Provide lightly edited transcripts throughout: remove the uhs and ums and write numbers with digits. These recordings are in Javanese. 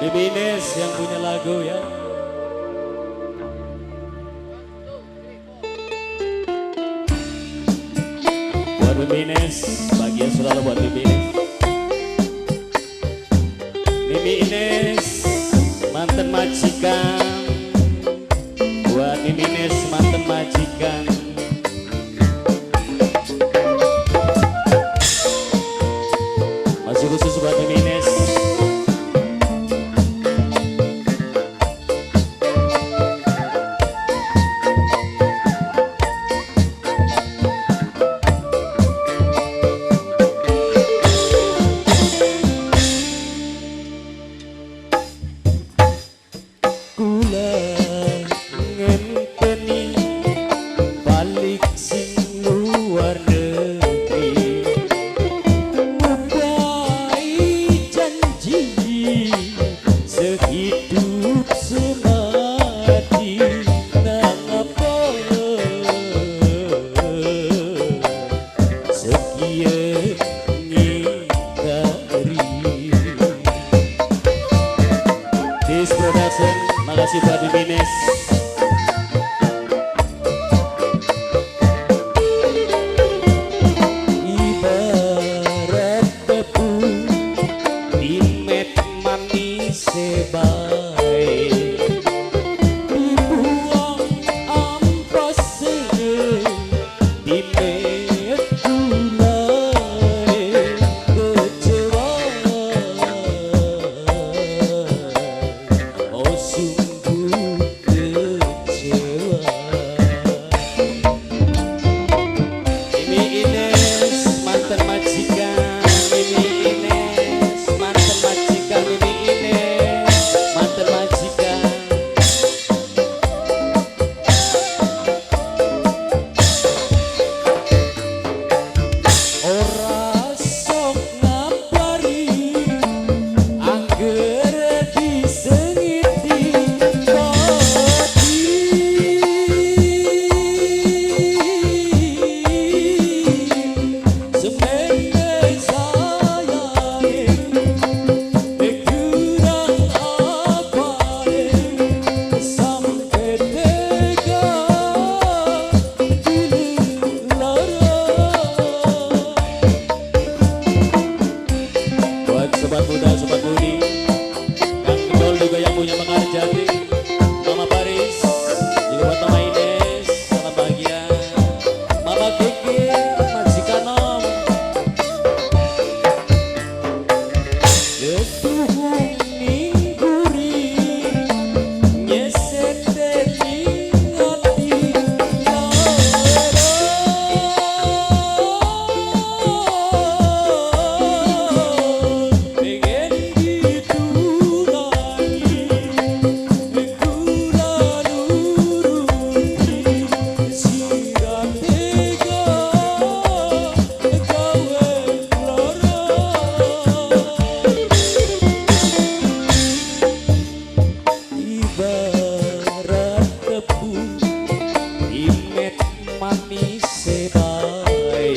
Bibi Ines yang punya lagu ya. Buat Bibi Ines, bahagia selalu buat Bibi Ines. Bibi Ines, mantan majikan. Buat Bibi Ines, mantan majikan. Masih khusus buat Bibi Ines. Kula ngenteni balik sing luar negeri, ngupai janji sehidup semati. Nang apa sekian ngingkari. This production, makasih buat Bibi Ines. Ibarat tebu dimet manis sebae, dibuang ampase dimet gulae kecewa. Oh sungguh kecewa. Mimi Ines mantan majikan, Mimi Ines mantan majikan, Mimi Ines mantan majikan. Ora sok ngabari angger disengiti pati. Semene sayange kurang apane sampe tega dilara. Buat sobat muda, sobat mudi, Kang Kendol juga yang punya Mekar Jati, Mama Paris, juga buat Mama Ines, salam bahagia. Mama Kiki, majikan Om. Ketuhung ning guri, nyesete ning ati lara. Pengen ditunangi, kula nuruti sira tega gawe lara. Ibarat tebu dimet manis sebae,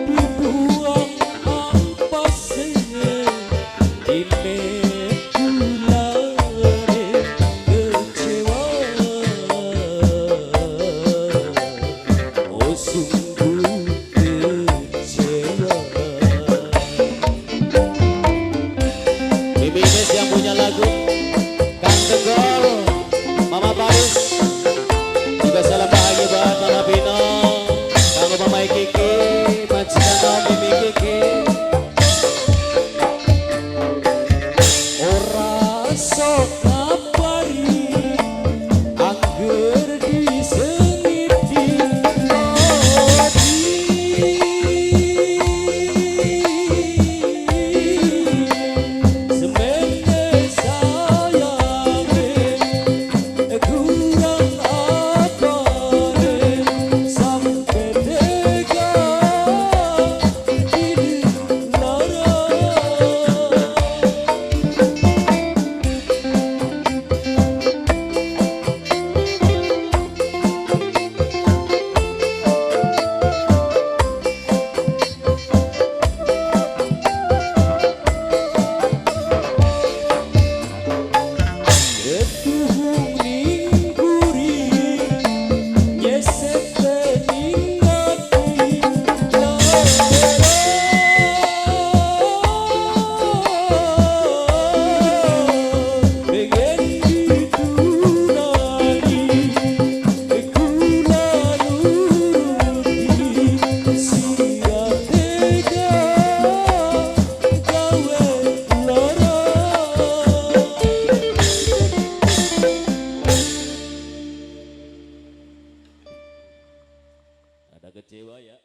dibuang ampase dimet gulare kecewa. Oh sungguh kecewa. Bibi Ines yang punya lagu, Kang Tenggol, Mama Paris, juga salam bahagia buat Mama Pino. Pada kecewa ya.